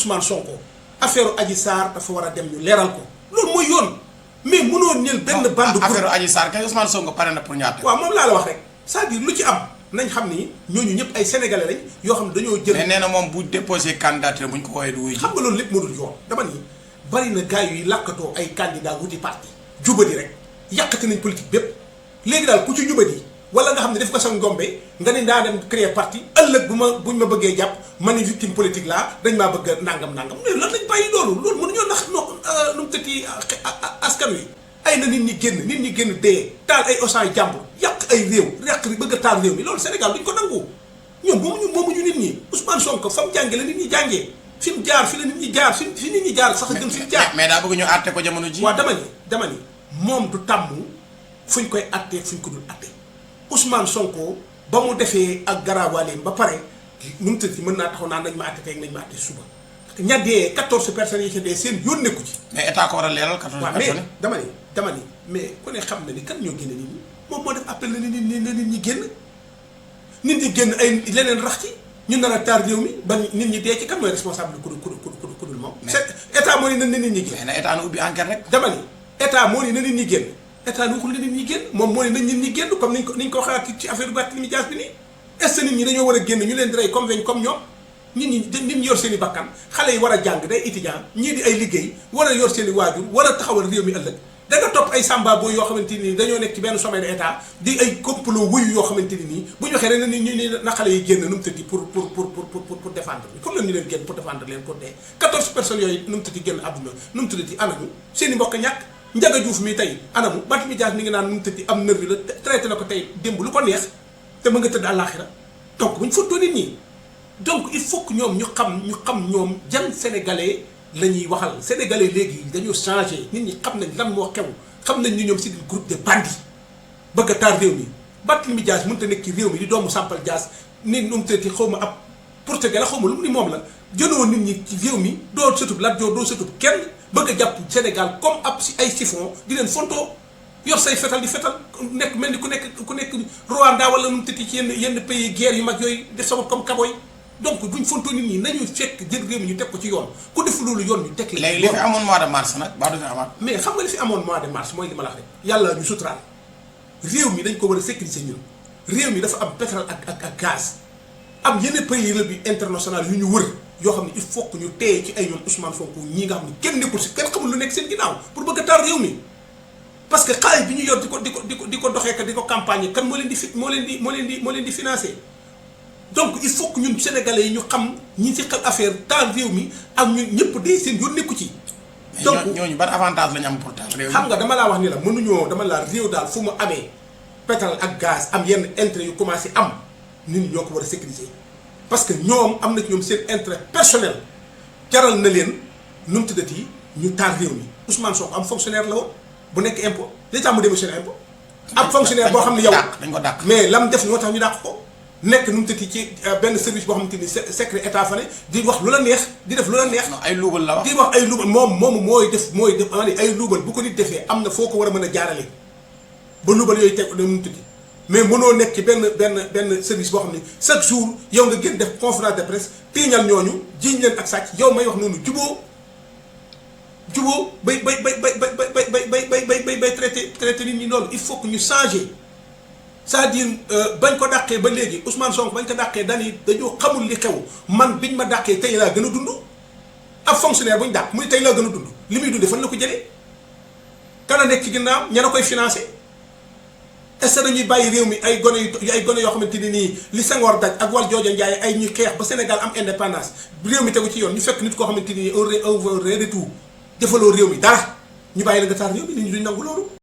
Ousmane Sonko affaire Adji Sarr dafa war a dem ñu leeral ko loolu mooy yoon mais mënoo ñël benn bande affaire Adji Sarr kay Ousmane Sonko pare na pour ñaata. waaw moom laa la wax rek c'est-à-dire lu ci am nañ xam ni ñooñu ñëpp ay sénégalais lañ yoo xam ne dañoo jël. mais nee na moom bu déposé candidature bu ñu ko woowee du wuy ji. xam nga loolu lépp moo dul yoon dama ni bari na gars yuy làkkatoo ay candidat wuti parti jubadi rek yàqati nañ politique bépp léegi daal ku ci jubadi wala nga xam ne def ko sa ngombe nga ni daa dem créer parti ëllëg buñ ma bëggee jàpp ma ni victime politique laa dañ maa bëgg a nangam mais lan lañ bàyyi loolu mënuñoo nax nu mu tëtti askan wi ay na nit ñi génn dee taal ay osaay jàmbur yàq ay réew yàq bëgg a taal réew mi loolu Sénégal duñ ko nangu ñoom moomuñu nit ñi Ousmane Sonko fa mu jànge la nit ñi jàngee fi mu jaar fi la nit ñi jaar fi nit ñi jaar sax a gën fi mu jaar mais daa bëgg ñu àtte ko jamono ji. waaw dama ni moom du tàmm fuñ koy àttee fuñ ko dul àttee Ousmane Sonko ba mu defee ak garaawaaleem ba pare nu mu tëdd mën naa taxaw naan nañ ma àtte tey nañ ma àtte suba ña dee 14 personnes yi ci dee seen yoon nekku ci. mais état ko war a leeral 14 personnes. mais dama ni mais ku ne xam na ni kan ñoo génne nit ñi moom moo def appel na nit ñi génn ay leneen rax ci ñu nar a taar réew mi ba nit ñi dee ci kan mooy responsable ku dul moom. état moo ni na nit ñi génn. mais na état na ubbi enquête rek. dama ni état moo ni na nit ñi génn. état ni waxul ne nit ñi génn moom moo ne nañ nit ñi génn comme niñ ko xalaat ci affaire Barthélémy Dias bi nii est-ce que nit ñi dañoo war a génn ñu leen di rey comme ñoom nit ñi yor seen i bakkan xale yi war a jàng day étudiant ñii di ay liggéey war a yor seen i waajur war a taxawal réew mi ëllëg da nga topp ay samba booy yoo xamante ni dañoo nekk ci benn sommet de état di ay complot wuyu yoo xamante ni nii bu ñu waxee rek ñu na xale yi génn nu mu tëddi pour défendre bi comme lan ñu leen génn pour défendre leen pour dee 14 personnes yooyu nu mu tëddi génn àdduna nu mu tëddi anañu seen i mbokk ñàkk Ndiaga Diouf mi tey anamu Barthélémy Dias mi ngi naan nu mu tëddi am nervi la traité na ko tey démb lu ko neex te mën nga tëdd àllaaxira donc bu ñu fottoo nit ñi donc il faut que ñoom ñu xam ñoom jan sénégalais la ñuy waxal sénégalais léegi dañoo changé nit ñi xam nañ lan moo xew xam nañ ni ñoom c'est un groupe de bandits bëgg a taal réew mi Barthélémy Dias mënut a nekk ci réew mi di doomu Sampal Dias ni nu mu tëddi xaw ma ab portugais la xaw ma lu mu ni moom la jënoo nit ñi ci réew mi doo sëtub Lat Joor doo sëtub kenn bëgg a jàpp Sénégal comme ab si ay siphon di leen fontoo yor say fetal di fetal nekk mel ni ku nekk Rwanda wala nu mu tëddi ci yenn pays guerre yu mag yooyu def sama comme kaboy donc buñ fontoo nit ñi nañu fekk jël réew mi ñu teg ko ci yoon ku def loolu yoon ñu teg léegi li fi amoon mois de mars nag ba du fi amaat. mais xam nga li fi amoon mois de mars mooy li ma la wax rek yàlla ñu suturaal réew mi dañ ko war a sécuriser ñun réew mi dafa am pétrole ak gaz am yenn pays la bi international yu ñu wër yoo xam ne il faut que ñu téye ci ay ñoom Ousmane Sonko ñii nga xam ne kenn nekkul si kenn xamul lu nekk seen ginnaaw pour bëgg a taal réew mi parce que xaalis bi ñu yor di ko doxee ka di ko campagne kan moo leen di financé donc il faut que ñun sénégalais yi ñu xam ñi ci xel affaire taal réew mi ak ñun ñëpp de seen yoon nekku ci. donc ñooñu ban avantage la ñu am pour taal réew mi. xam nga dama laa wax ni la mënuñoo dama laa réew daal fu mu amee pétrole ak gaz am yenn intérêt yu commencé am nit ñi ñoo ko war a sécuriser parce que ñoom am na ci ñoom seen intérêt personnel jaral na leen nu mu tuddati ñu taal réew mi Ousmane Sonko am fonctionnaire la woon bu nekk impôt li tax mu démissionné impôt. am fonctionnaire boo xam ne yow dañ ko dàq mais lam def ñoo tax ñu dàq ko. nekk nu mu tëdd ci benn service boo xamante ni secret état fa ne di wax lu la neex di def lu la neex. ay luubal la wax di wax ay luubal moom mooy def ay luubal bu ko nit defee am na foo ko war a mën a jaarale ba luubal yooyu teg nu mu tëdd mais mënoo nekk ci benn service boo xam ne chaque jour yow nga gën def conférence de presse tiiñal ñooñu jiiñ leen ak sàcc yow may wax noonu juboo bay traité nit ñi loolu il faut que ñu changer. c'est-à-dire bañ ko dàqee ba léegi Ousmane Sonko bañ ko dàqee dañoo xamul li xew man biñ ma dàqee tey laa gën a dund ab fonctionnaire buñ dàq muy tey laa gën a dund li muy dundee fan la ko jëlee kan a nekk ci ginnaaw ña la koy financé est-ce que dañuy bàyyi réew mi ay gone yoo xamante ni nii li Senghor daj ak wal jooja Njaay ay ñuy xeex ba Sénégal am indépendance réew mi tegu ci yoon ñu fekk nit koo xamante ni un retour defaloo réew mi dara ñu bàyyi la nga taal réew mi nit ñi duñ nangu loolu.